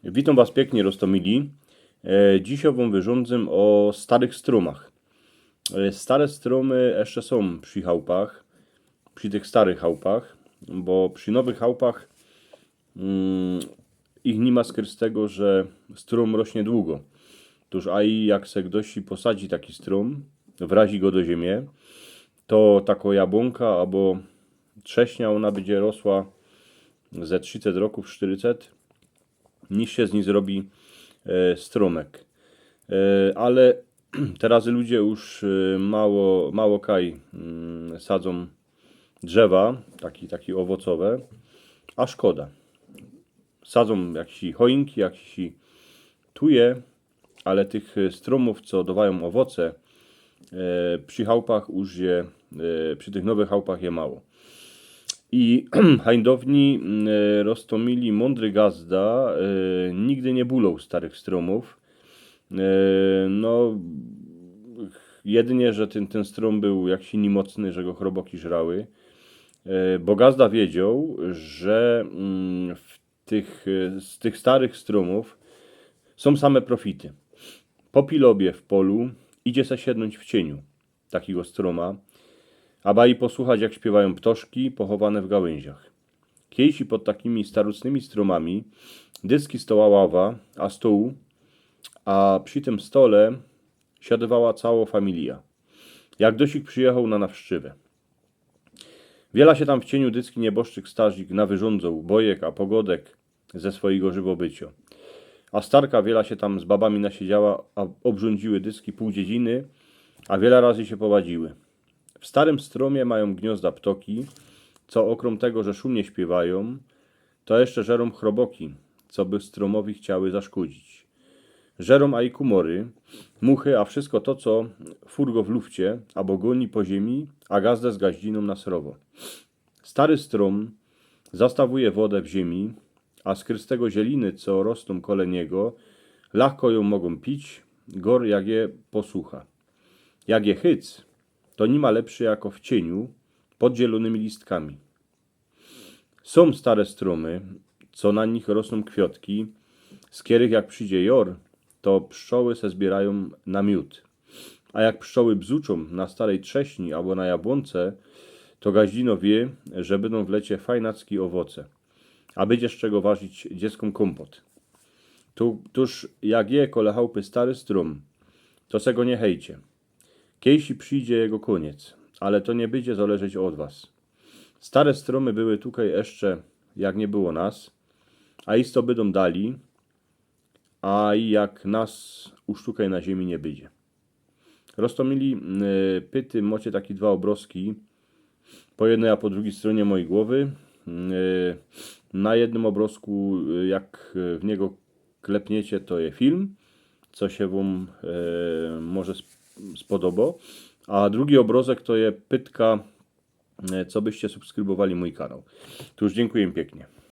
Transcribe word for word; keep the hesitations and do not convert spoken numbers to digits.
Witōm was piyknie, Roztomili. E, dzisiej wōm wyrządzym ô starych strōmach. E, stare strōmy jeszcze sōm przi chałpach, przi tych starych chałpach, bo przi nowych chałpach, mm, ich ni ma skryz tego, że strōm rośnie długo. Tōż a i jak se gdoś posadzi taki strōm, wrazi go do ziymie, to tako jabłōnka abo trześnia, ôna bydzie rosła ze trziset rokōw, sztyryset, niż sie z nij zrobi, e, strōmek. E, ale teroz ludzie już, e, mało, mało kaj, mm, sadzōm drzewa, taki, taki owocowe, a szkoda. Sadzōm jakiś choinki, jakiś tuje, ale tych, e, strōmōw, co dŏwajōm owoce, e, przi chałpach już je, e, przi tych nowych chałpach je mało. I hańdowni, mm, e, Roztomili, mōndry gazda, e, nigdy niy bōloł starych strōmōw. E, no, jedynie, że tyn, tyn strōm bōł jakiś nimocny, że go chroboki żrały. E, bo gazda wiedzioł, że, mm, w tych, e, z tych starych strōmōw sōm same profity. Po pilobie w polu idzie se siednōńć w cieniu takigo strōma, aba i posłuchać, jak śpiywajōm ptoszki pochowane w gałyńziach. Kejsi pod takimi starucznymi strōmami dyski stoła ława, a stōł, a przi tym stole siadywała cało familija. Jak dosik przijechoł na nawszczywy. Wiela sie tam w cieniu dyski nieboszczyk starzik nawyrządzoł bojek a pogodek ze swojigo żywobycio. A starka wiela sie tam z babami nasiedziała, a ôbrządziły dyski pōł dziedziny, a wiela razy sie powadziły. W starym strōmie majōm gniŏzda ptoki, co ôkrōm tego, że szumnie śpiywajōm, to jeszcze żerōm chroboki, co by strōmowi chciały zaszkodzić. Żerōm a i kumory, muchy, a wszystko to, co furgo w lufcie, abo gōni po ziemi, a gazdã z gaździnōm na srowo. Stary strōm zastawuje wodã w ziemi, a skryz tego zieliny, co rostōm kole niego, lachko jã mogōm pić, gor jak je posucha. Jak je chyc, to ni ma lepszy jako w cieniu, pod zielōnymi listkami. Sōm stare strōmy, co na nich rosnōm kwiotki, z kerych jak przidzie jor, to pszczoły se zbiyrajōm na miōd. A jak pszczoły bzuczōm na starej trześni abo na jabłōnce, to gaździno wiy, że bydōm w lecie fajnacki owoce. A bydzie z czego warzić dzieckiym kōmpot. Tu, tuż jak je kole chałpy stary strōm, to se go niy chejcie. Kejsi przidzie jego kōniec, ale to niy bydzie zależeć ôd was. Stare strōmy były tukej jeszcze, jak niy było nas, a isto bydōm dali, a i jak nas już tukej na ziemi niy bydzie. Roztomili, e, pyty, mocie taki dwa ôbrozki, po jednyj a po drugij strōnie mojij głowy. E, na jednym ôbrozku, e, jak w niego klepniecie, to je film, co sie wōm, e, może sp-, spodobo. A drugi ôbrozek to je pytka, e, co byście subskrybowali mōj kanał. To już dziynkuję piyknie.